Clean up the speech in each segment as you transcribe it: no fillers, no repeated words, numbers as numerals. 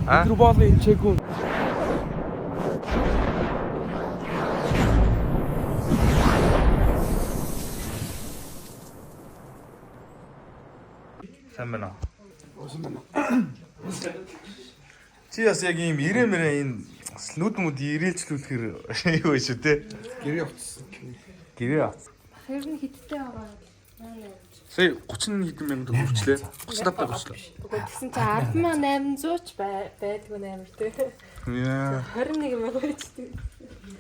А? Тэр боолго энэ чээгүүн. Сайн байна уу? Чи бас яг ийм ирээ мэрээ энэ нүд мүд ирээлжлүүлэхэр юу вэ шүү те? Гэрээ явцсан. Гэрээ авц. Ер нь хиттэй байгаа. 8. Сая 30 хэдэн мянга төгрөг хүрчлээ. 35 таа хүрчлээ. Үгүй тэгсэн чинь 10,800 ч байдгүй нээр тий. Яа. 21 мянга байж тий.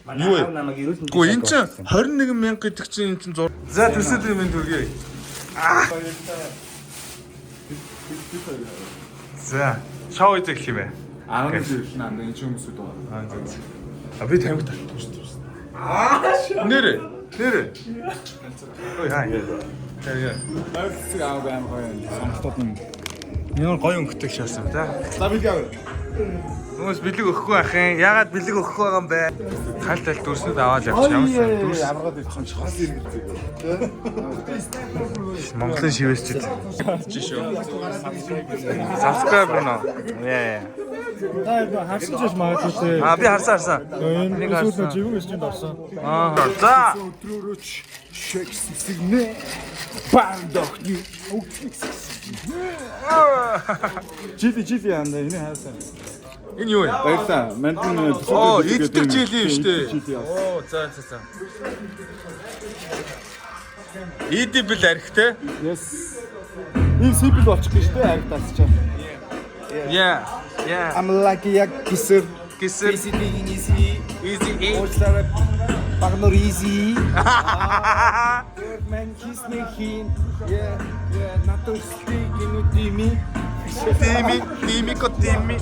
Юу вэ? Намайг эрүүл мэндийн Гэхдээ эн чинь 21 мянга гэдэг чинь эн чинь 6. За төсөөд минь төргий. За, шоу идэх юм бэ? 11 жил наа энэ ч хүмүүсүүд байгаа. Аа за. за. А би тамхи татдаг шүү дээ. Аа. Нэрэ. Нэрэ. Ой хаа. Тэгээ. Ойролцоог аав аим гоё юм. Сонголтууд нь. Ямар гоё өнгөтэй шаасан та. За бэлгээ аваа. Хүмүүс бэлэг өгөхгүй байх юм. Яагаад бэлэг өгөхгүй байгаа юм бэ? Хал тал дүрснүүд аваад явчих. Ямарсан дүрс Ямаргаад ирчих юм шиг хол эргэлзээ. Монголын шивээсчид. Чи шүү. Subscribe нөө. Яа яа. Та яг харсан ч магадгүй те. А би харсан харсан. Энэ Нэг сүүлд харсан. нөө живэн өсчөнд орсон. Аа. За. Өдрөөрөөч шек сэгнэ. Бандохны. Жили жили анда энэ хайсан. Энэ юу вэ? Баярлаа. Мандин Оо, иддэг жили юм шүү дээ. Жили яа. Оо, за за за. Идибл архтэй. Yes. Энэ simple болчих гэж дээ ариг тасчаа. Yeah. Yeah. I'm like яг гисэр Гисэр easy easy easy E. уучлаарай багнор easy. Man хийснэ хийн. Yeah yeah надад өсөлтийг гинүү дими. Тими, тими ко тими.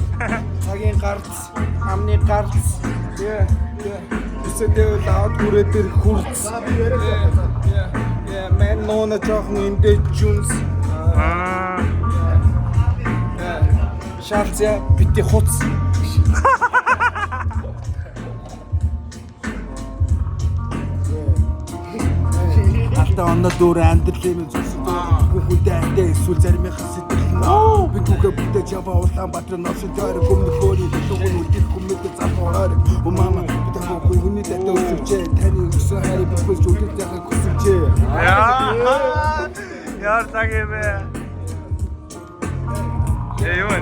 Цагийн гарц, амны гарц. Yeah yeah. Өсөдөө лауд хүрээ дээр хүрц. Yeah yeah yeah man нууна жоохон эндэ жүнс. Аа. Шалця бити хуц. Алтан оноо дөөр амьдралын минь зүсэд хүүхдээ андаа эсвэл заримынхаа сэтгэл нь би түүхэ бүтээж яваа Улаанбаатар носын тойрог өмнөх өөрийн төлөв нь үлдэх хүмүүстээ залуу ойрог умама би тань хүний дайтай өсөвчээ таны өгсөн хайрыг бүхэл үлдэх яхаа хүсвчээ. Яа. Яар цаг юм бэ? Э юу вэ?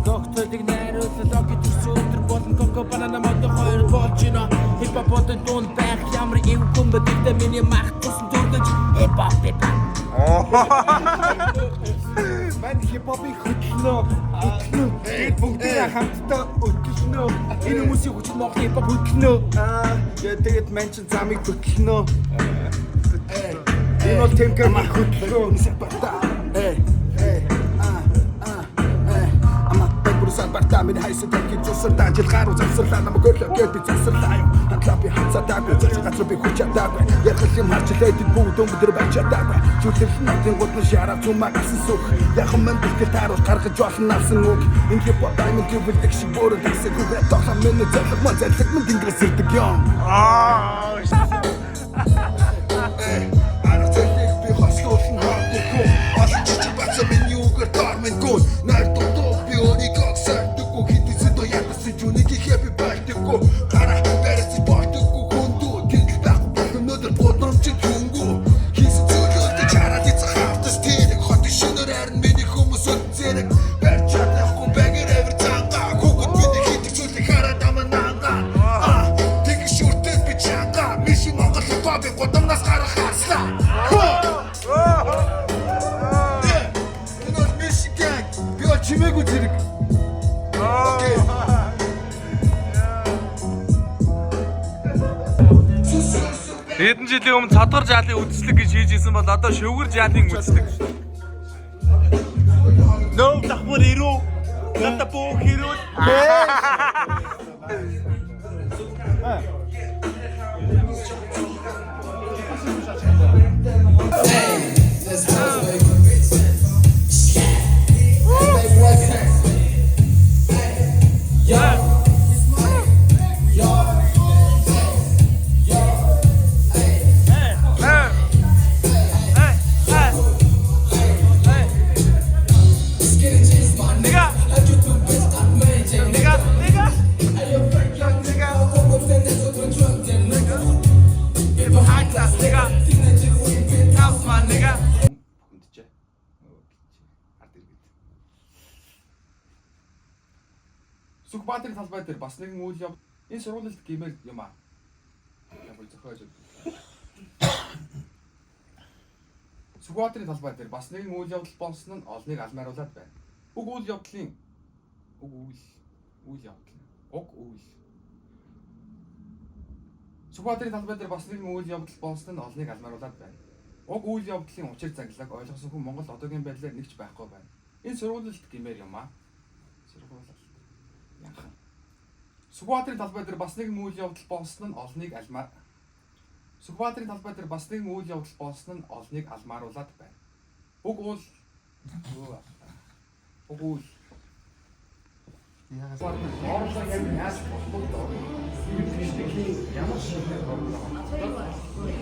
Докторыг найруулал логи төрсөн өдөр болон коко банана модон хоёр болж гинэ. Хип хоп бодон дунд байх ямар эвгүй юм бэ тэгтээ миний мах тусан дүрдэж хип хоп хип хоп. Мань хипхопыг хөтлөнө, хөтлөнө. Тэгээд бүгдээ хамтдаа хөтлөнө. Энэ хүмүүсийн хүчин Монгол хип хоп хөтлөнө. Аа, тэгээд мань чинь замыг хөтлөнө. Энэ бол Тэмкэр мах хөтлөгөө. Э, э, аа, аа, э. Ама бэбүрсэн барта минь хайсан такий зүсэр данжил гаруу завсарлаа намайг өрлөө гээд би завсарлаа юм. Хандлаа би хацаатаагүй зочид газар би хүч чадаагүй. Ярих юм харж лээд бүгд өндөр байж чадаагүй. Зүтгэл нотын гутлан шараа зумаа гасан сүх. Яхан мэн бэлтгэл тааруул гаргаж олон авсан үг. Энэ хип хоп даймонд гэвэлдэг шиг өөрөө таксиг үгээ тоглоом минь зарлаг мөн зарлаг мөн тэнгэрээс ирдэг юм. Аа. Арга зээлийг би хослуулна хардаггүй. Олон жижиг бацаа миний үгээр доор минь гүн. Найр дутуу би өөрийгөө сэрдэггүй. Хэдийсэн доо ядсан ч үнийг ихээ би байлдаггүй. Гараа барьсан болдоггүй хүндүү. Тэндэл байхгүй бол өнөөдөр бодромч түнгүй. Хийсэн зүйлүүдийг чараад эцэг хавтас тэрэг. Хотын шөнөөр харин миний хүмүүс өд зэрэг. Барьж чадахгүй багэр авир цангаа. Хүүхэд миний хийдэг зүйлийг хараад аман нангаа. Аа, тэгш үртэл би чангаа. Мишин Монгол хипхопын гудамнаас гарах хаслаа. Энэ бол Мишиган. Би бол чимээгүй зэрэг. Окей. Хэдэн жилийн өмнө цадгар жаалын үдшилэг гэж хийж исэн бол одоо шөвгөр жаалын үдшилэг. Нөө давхар ирүү. Надад бөөх ирүү. Сүхбаатарын талбай дээр бас нэгэн үйл явдал энэ сургуулилт гэмээр юм аа. Яг зохиож. Сүхбаатарын талбай дээр бас нэгэн үйл явдал болсон нь олныг алмааруулад байна. Уг үйл явдлын уг үйл үйл явдал уг үйл Сүхбаатарын талбай дээр бас нэгэн үйл явдал болсон нь олныг алмааруулад байна. Уг үйл явдлын учир загналыг ойлгосон хүн Монгол одоогийн байдлаар нэгч байхгүй байна. Энэ сургуулилт гэмээр юм аа. Сургуулилт. Янхан. Сүхбаатарын талбай дээр бас нэгэн үйл явдал болсон нь олныг алмаар Сүхбаатарын талбай дээр бас нэгэн үйл явдал болсон нь олныг алмааруулад байна. Уг уул уг үйл Орлого яг яаж болох вэ? Ямар шинээр орлого.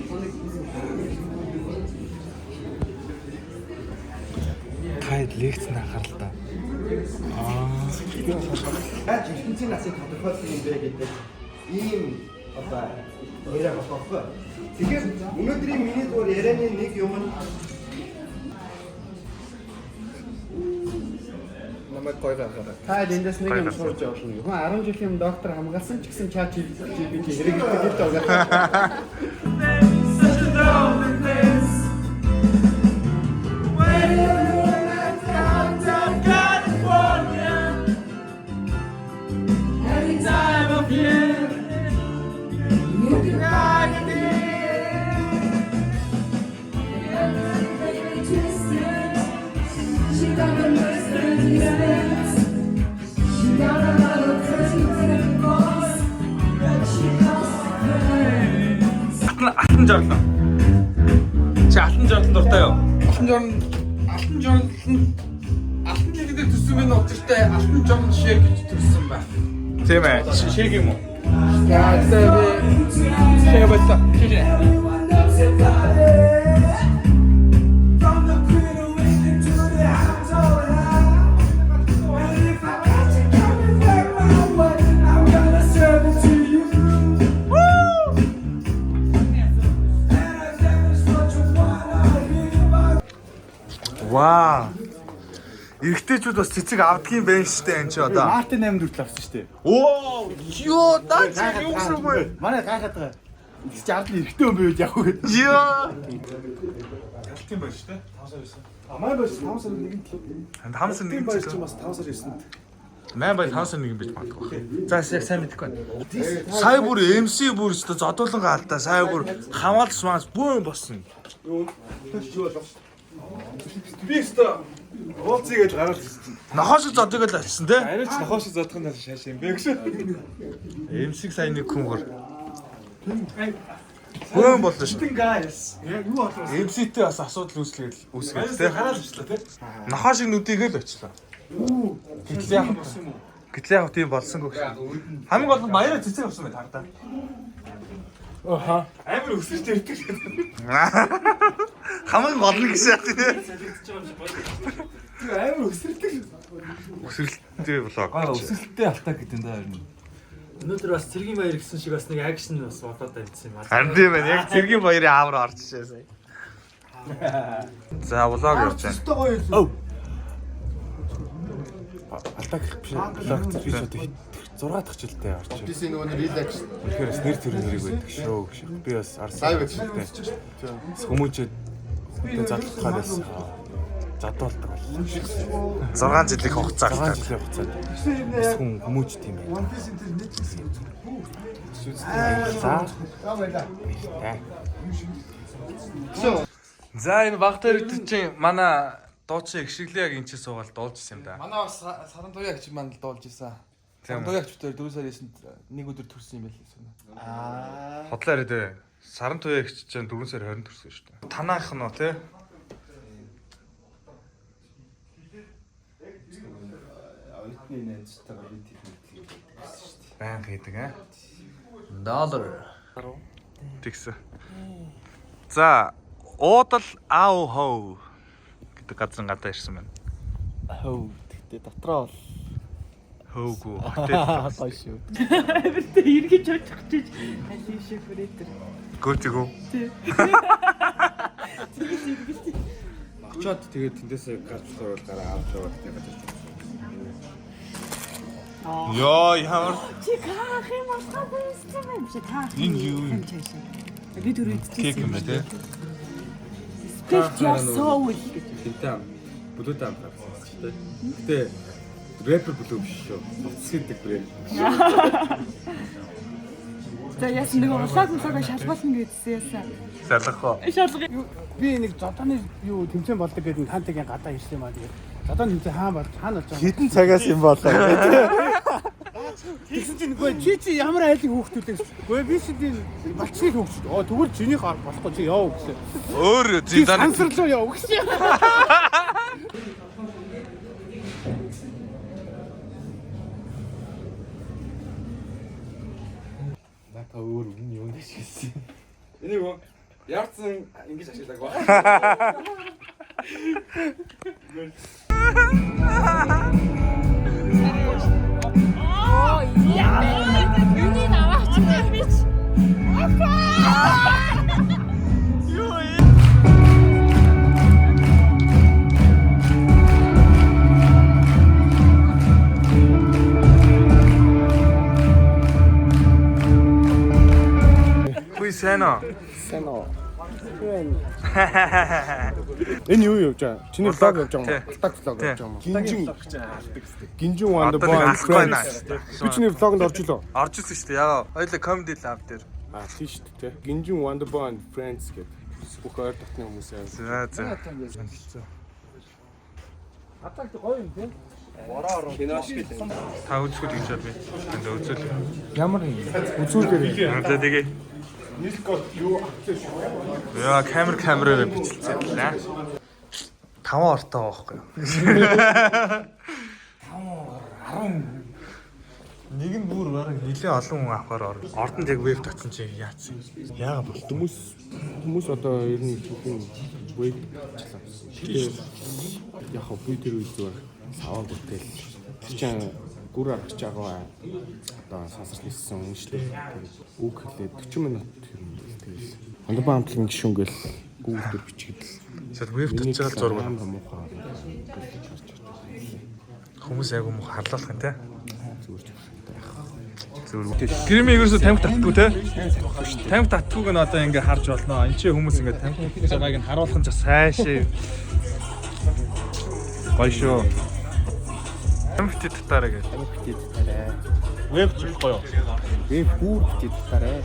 Та лекц анхаарал та. Яаж ертөнцийн насыг тодорхойлсон юм бэ гэдэг ийм одоо яриа болох байхгүй. Тэгэхээр өнөөдрийн миний дугаар ярианы нэг юм нь Намайг гой гаргаарай. та эндээс нэг юм сурч явуулна. Хүн 10 жилийн доктор хамгаалсан ч гэсэн чат GPT хэрэглэдэг л байгаа. She got the Mercedes She got a lot of crazy boys, but she calls her. Алтан жорлон. Чи алтан жорлон дуртай юу? Алтан жорн алтан жорлон алтан жиг дээр төссөн минь учиртай алтан жорн шээ гэж төссөн байх. Тийм ээ. Шиг юм уу? За тэгээ би шээ боллоо. Шээ. Everyone knows about it. From the Queen of England to the House And if I catch it coming back my way, I'm gonna serve it to you. Woo! And I never what you wanna hear about. Вау. Эрэгтэйчүүд бас цэцэг авдгийн байх штэ энэ чи одоо. Мартин 8 хүртэл авсан шүү дээ. Оо, ёо, даа чи юу гэсэн үг вэ? Манай гайхаад байгаа. Чи ард нь эрэгтэй хүн байвал яг үү гэдэг. Ёо. Ялтын байж штэ. 5 сар 9. А манай баяр 5 сар 1 төлөв. 5 сар 1 Баяр чи төлөв. бас 5 сар 9-нд. 8 баяр 5 сар 1 байж магадгүй. За яг сайн мэдэхгүй байна. Сая бүр MC бүр өстө зодуулангаа алдаа. Сая бүр хамгаалж смаас бөөн болсон. Би өстө уулзъя гэж гараад ирсэн. Нохоо шиг зодыг л очсон те. Арай ч нохоо шиг зодох нь шааш юм бэ гэсэн. MC сая нэг хүн гор. Бөөн боллоо шүү. Guys. Яг юу болов? MC-тэй бас асуудал үүсгээд үүсгээд те. Гараад ирчлээ те. Нохоо шиг нүдийг л очлоо. Гэтэл яг гэтэл яг тийм болсонгүй. Хамгийн гол нь баяраа цэцэг авсан байх тардаа. Аха. Амар өсөж ирдэг. Хамгийн гол нь гэсэн яа тий. Амар өсөрдөг. Өсрэлттэй влог. Өсөлттэй алтаа гэдэг юм да харин. Өнөөдөр бас цэргийн баяр гэсэн шиг бас нэг акшн бас болоод тавьчихсан юм аа. Харин тийм байна. Яг цэргийн баярын аавар орж ирсэн сая. За влог явж байна. Алтаа гэх биш. Влог би ч одоо 6 дахь жилдээ орж. Бис нөгөө нэг релакс Үнэхээр бас нэр төр нэрийг байдаг шүү гэж. Би бас арсан. Live action. Хүмүүжээд хүнтэй задлахаа байсан. Задуулдаг боллоо. 6 жилийн хугацаа 6 алдаа. жилийн хугацаанд бас хүн хүмүүжт юм байна. За. За энэ баг дээр гэдэг чинь манай дуучин ихшиглээ яг энэ чи суугаал дуулж ирсэн юм да. Манай бас саран туяа гэж маань л дуулж исэн. Тийм Саран үү. туяа гэж битээр 4 сар 9-нд нэг өдөр төрсөн юм байл лээ. Хотлоо яриад ээ. Саран туяа ихч чинь 4 сар 20 төрсөн шүү дээ. Танаах нь уу те? Оюутны найзтайгаа би тэд мэдлэг байсан шүү дээ. Баян хийдэг аа. Доллар. Тэгсэн. За, уудал аав хов гэдэг газар гадаа ирсэн байна. Хөө. Тэгтээ дотроо бол Хөөгүй. Хотел. гоё шүү. Тэ эргэж очих чиж аль шиг хүрээдэр. Гүйтгүү. Очоод тэгээд тэндээсээ гарч болохоор бол гараа авч яваад тэгээд газар. Йоо, ямар Чи каах юм болохгүй юм биш та. Энэ юу юм? Би түр идчихсэн. Кек юм байна те. Respect your soul гэж. Тэнтэй бүлүүдээ амтаа гэсэн шүү дээ. Гэтэ рэпер бүлүү биш шүү. Утас хийдэг рэпер. За яасан нэг улааг мулаагаа шалгуулна гэдсэн яасан. Шалгах уу? Шалгах. Би нэг зодооны юу тэмцээн болдог гэдэг хантагийн гадаа ирсэн юм аа тэгээд зодооны тэмцээн хаан болж хаана болж байгаа юм. Хэдэн цагаас юм болоо. Тэгсэн чинь үгүй чи ямар айлын хүүхдүүд вэ гэсэн. Үгүй би чинь балчны хүүхдүүд. Оо тэгвэл чинийх болохгүй чи яв гэсэн. Өөр зиндан Сансарлуу яв гэсэн. Нака өөр өмнө юунд ашигласан. Энийг үү? Ярцсан ингэж ашиглаагүй. Оо, энийг аваач би ч. Хүй сайн уу? Сайн уу. Энэ юу явж байгаа? Чиний vlog явж байгаа юм уу? Алтак vlog явж байгаа юм уу? Гинжин Гинжин Wonder Одоо нэг Boy алахгүй байна. Би чиний vlog-нд орж илөө. Орж ирсэн шүү дээ. Ягаа. Хоёлаа comedy lab дээр. А тийм шүү дээ. Гинжин Wonder Boy and Friends гэдэг бүх ойр дотны хүмүүс аа. За за. Атагт гоё юм тий. Та үзэхгүй тэгж бод би. Энд үзэл. Ямар юм? Үзүүлгээр. За тэгээ. Нийлгот юу авчихсан шүү. Яа, камераараа бичлэлцээ лээ. 5 ортой байхгүй юу? 5 10 Нэг нь бүр бараг нэлээ олон хүн авахар ор. Ордонд яг веб татсан чи яатсан. Яага бол Хүмүүс одоо ер нь хүүхэн веб авчлаа. Тэгээ яг хөө би тэр үед зүгээр саваагүй тэл. Тэр чинь гүр аргаж байгаа одоо сансарч ниссэн хүн шүү дээ. Тэгээд үг хэлээд 40 минут хэрнэ тэгэл. Ондоо амтлагын гишүүн гэл Google дээр бичгээд л Шууд веб татж байгаа зураг. Амар муухай харж байна. Хүмүүс айгу муу харлуулах юм те. Зүгээр зүгээр. Зүгээр. Гэрмийн ерөөсөө тамхи татдаггүй те. Тамхи татдаггүйг нь одоо ингээ харж болно. Энд чи хүмүүс ингээ тамхи татж байгааг нь харуулах нь ч сайшээ. Гоё шүү. Тамхи татаарай гэж. Тамхи татаарай. Веб зүхгүй юу? Веб бүр бити татаарай.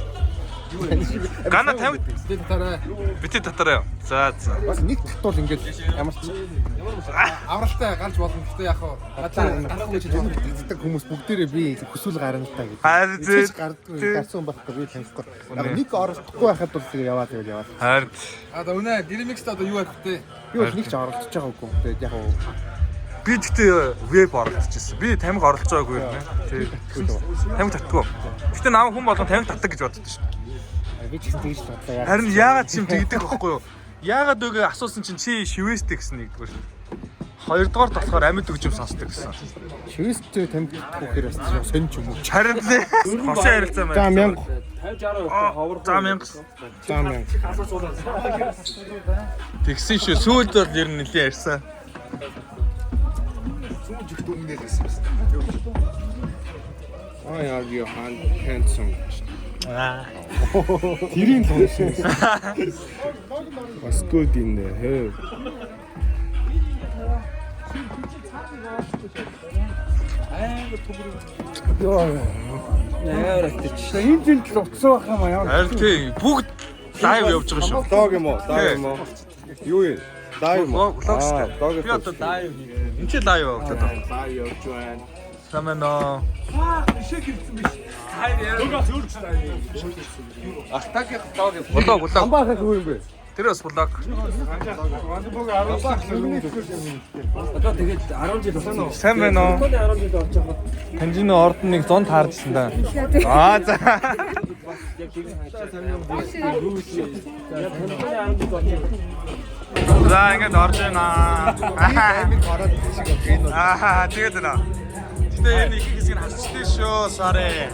Гана тамхи Бити татаарай. Бити татаарай юу? За за. Бас нэг татвал ингээд ямар ч Авралтай гарч болно. Гэтэ яг хаа гарахгүй гэж байна. Татдаг хүмүүс бүгдээрээ би хүсвэл гарна л та гэж. Харин Эцэс гардгүй гарсан байхгүй би танихгүй. Яг нэг оролдохгүй байхад бол тэгээ яваад байвал яваад. Харин А за үнэ Гримикст одоо юу ярих вэ? Би бол нэг ч оролдож байгаагүй. Тэгээд яг уу би тэгтээ веб оролцож ирсэн. Би тамхи оролцож байгаагүй юм байна. Тий. Тамхи татдаггүй. Гэтэ нам хүн болгон тамхи татдаг гэж боддог шүү. Би ч гэсэн тэгж бодлоо. Харин яагаад ч юм тэгдэг байхгүй юу? Яагаад үгээ асуусан чинь чи шивэстэй гэсэн нэгдүгээр. Хоёрдугаарт болохоор амьд өгч юм сонсдог гэсэн. Шивэстэй тамхи татахгүй гэхээр бас сонь ч юм уу. Харин лээ. Хосын харилцаа маань. За 1000. 50 60% ховор. За 1000. За 1000. Тэгсэн шүү. Сүүлд бол ер нь нэлээд ярьсан. Сүүл их дүнгнэл байсан юм. I are you handsome. Аа. Тэрийн л уншсан. Бас good in the hair. Амар актич. Энэ жил л утсан байх юм аа ямар. Харин тий бүгд live явж байгаа шүү. Vlog юм уу? Live юм уу? Юу юм? Live юм уу? Vlog шүү. Vlog. Би одоо live хийх. Энд чи live явагдаад байна. Live явж байна. Сайн байна уу? Алтагийн vlog юм. Vlog vlog. Амбаахаг юу юм бэ? Тэр бас vlog. Одоо тэгээд 10 жил болсон уу? Сайн байна уу? 10 жил болж байхад Танжин орд нэг зон тааржсэн да. Аа за. яг тэгэн ханаа. За ингээд орж байна. Амиг ороод шиг энэ бол. Аа тэгээд байна. Гэтэ энэ их хэсэг нь хасчихдээ шүү. Sorry.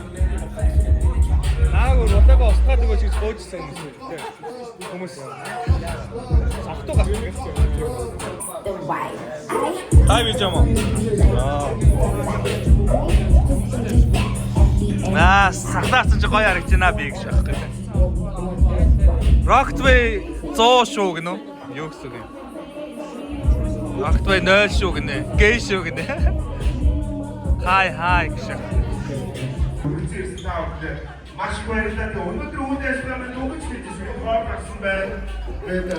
Нааг удаага устгаад өгөөч гэж гуйжсан юм шиг тий. Хүмүүс сахтуу гарч ирсэн. Лайв хийж юм уу? Аа. Аа, сахлаасан чи гоё харагдаж байна би гэж аахгүй. Rocktway 100 шүү гэнэ үү? Юу гэсэн үг юм? Rocktway 0 шүү гэнэ. Гээ шүү гэнэ. Хай хай гэж. Маш их баярлалаа. Тэгээ өнөөдөр үйл ажиллагаа маань дөнгөж хийж хоол гарсан байна. Тэгээд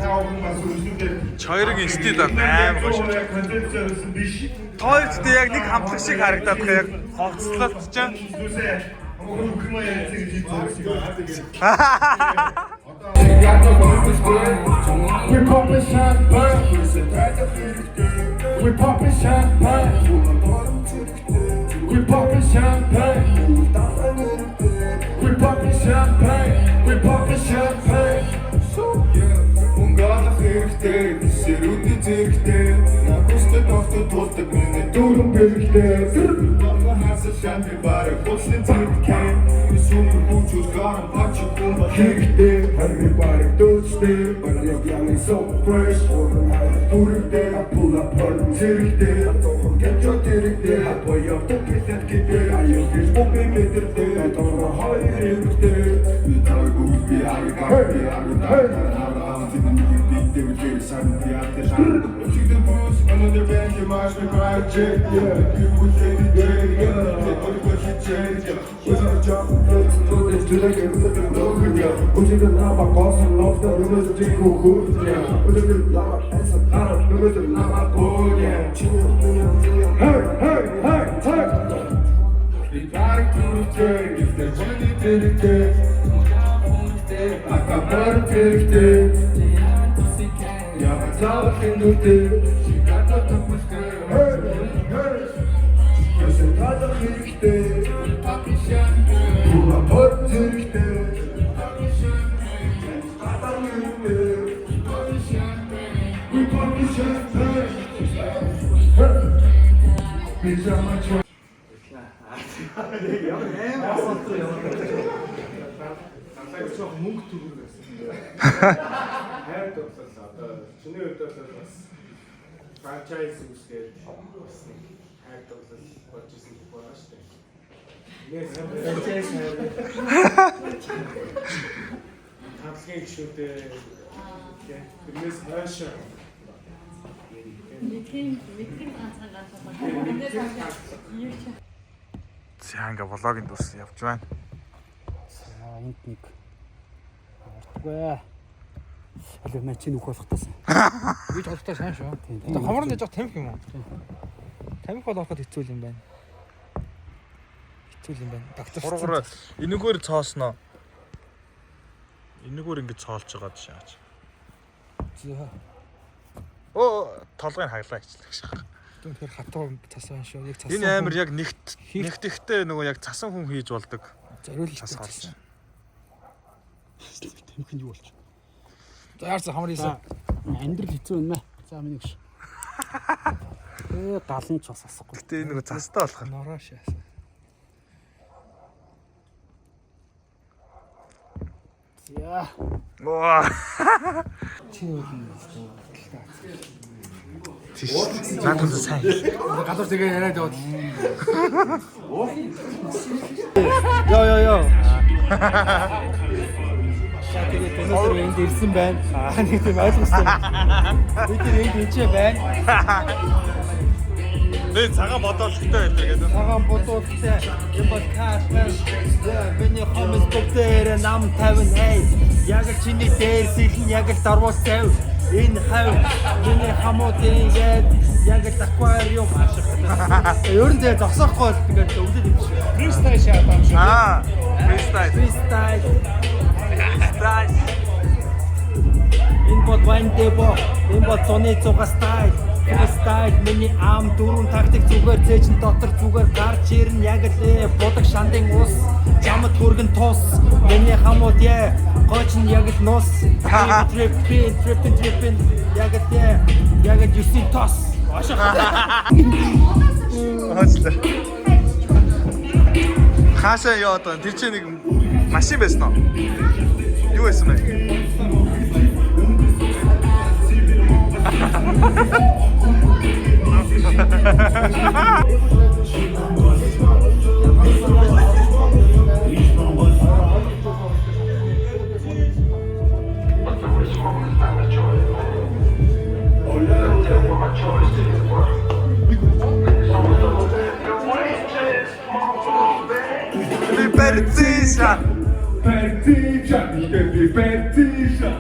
та бүхэн бас өнөөдөр Чойрын стил бол амар гоё шүү. Концепц өгсөн биш. Тоо хоёрт яг нэг хамтлаг шиг харагдаад байгаа яг хувцлалт чинь. Зүсээ бүх юм ярьсан гэж хэлсэн. We poppin' champagne. We poppin' champagne. We poppin' champagne. We poppin' champagne. We poppin' champagne. Мөнгө олох хэрэгтэй, бишрүүдээ зэрэгтэй. Нагустай тогтод тулдаг миний дөрөв бэлэгтэй. Болгон хасал шамби бараг хуучлын зэрэгтэй. Сүмэр хүүчүүд гарan бач хүн бол хэрэгтэй. Харин бараг дөөчтэй. Бараг яны so fresh. Дүрэгтэй pull up зэрэгтэй. Зохон гэжо тэрэгтэй. Боёо топилэт гэдэг аюу гэж бомб мэдэртэй. Дороо хоёр хэрэгтэй. Би таагүй би арга би арга Hey, hey, hey, hey. Би бараг түрэгтэй, гэхдээ хүний тэрэгтэй. Акабар тэрэгтэй. Яа заавал хиндүүтэй. Шигата төгстэй. Hey, hey. Тэсэн талах хэрэгтэй. Пула пот зэрэгтэй. Гадар хэрэгтэй. We poppin' champagne. Hey. Би чамаа Ямар амар асуулт руу яваад байна. Дандаа жоох мөнгө төгрөг байсан. Хайр дурлал одоо чиний хувьд бол бас франчайз үүсгээд бас нэг хайр дурлал болж исэн гэх байгаа шүү дээ. Франчайз хайр. Хамтлагийн гишүүдээ тэрнээс хойш Мэдхийн мэдхийн ганцхан ганцхан. За ингээ влогийн дүрс явж байна. За энд нэг уртгүй. Аль маа чи нүх болох тасан. Би жолтой сайн шүү. Одоо хомор нь жоох тамхи юм уу? Тамхи бол ороход хэцүү юм байна. Хэцүү юм байна. Доктор Хургуур энэгээр цоосноо. Энэгээр ингэ цоолж байгаа жишээ. За. Оо толгойн хаглаа ичлээ гэж. Тэгэхээр хатуу цас байна шүү. Яг цас. Энэ амир яг нэгт нэгтгэхтэй нөгөө яг цасан хүн хийж болдог. Зориулалт цас хоолж. Тамхи нь юу болчих. За яарсан хомор хийсэн. Амьдрал хэцүү юм аа. За миний гэж. Галан ч бас асахгүй. Гэтэ энэ нөгөө цастай болохоор Нороо шаасан. За. Оо. Чи юу юм бэ? Тийш. Наад бол сайн. Гадуур тэгээ яриад яваад. Йоо ёо ёо. За тэгээд өнөөдөр энд ирсэн байна. Аа нэг тийм ойлгосон. Бид нар энд ичээ байна. Би цагаан бодоолттой байдаг гэдэг. Цагаан бодуултай юм бол кафе. Миний хомс бүгдээр нам 50 hey. Яг л чиний дээр сэлэн яг л дарвуус тавь. Энэ хав миний хамуудын яг яг л аквариум ашиг. Ер нь тэгээ зогсоохгүй бол ингээд өвдөд юм шиг. Фристайл шат юм шиг. Аа, фристайл. Фристайл. Фристайл. Энэ бол Ван Дэбо, энэ бол зуны 100 стайл. Фристайл миний ам дөрвөн тактик зүгээр зээжин дотор зүгээр гарч ирнэ яг л будаг шандын ус жамд хүргэн тус миний хамууд яа гооч нь яг л нус трip trip trip trip яг л яг л 9 тос. Хаачлаа. Хаашаа яваад байгаа. Тэр чинь нэг машин байсан уу? Юу байсан бэ? Бертижа. Бертижа. Би Бертижа.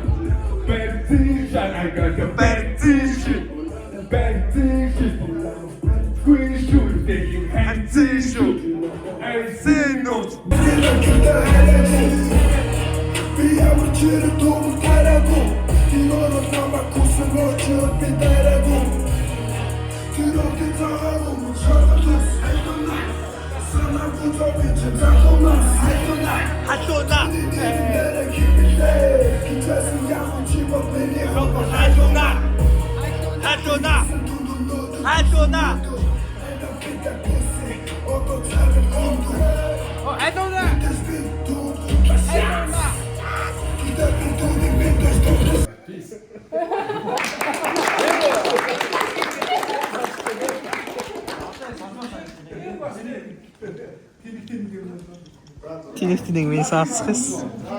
Бертижа. I got the Бертижа. Бертижа.Гүй шүү дээ юм хайцсан шүү. Хайцсан үү. Би ямар ч хэрэг төвөг тариагүй. Тэр орол намайг хүсэн очиод би дайраагүй. Тэр охин цагаагүй мөн шаргалус хайлуна. Санаагүй зовын чинь залуунаас хайлуна. Халууна. Нэрээ химэлээ. Хичээсэн яг чи бол миний хоббол Халууна. Халууна. Халууна. Халууна. Тэнэг тэнэг минь сонсох эс.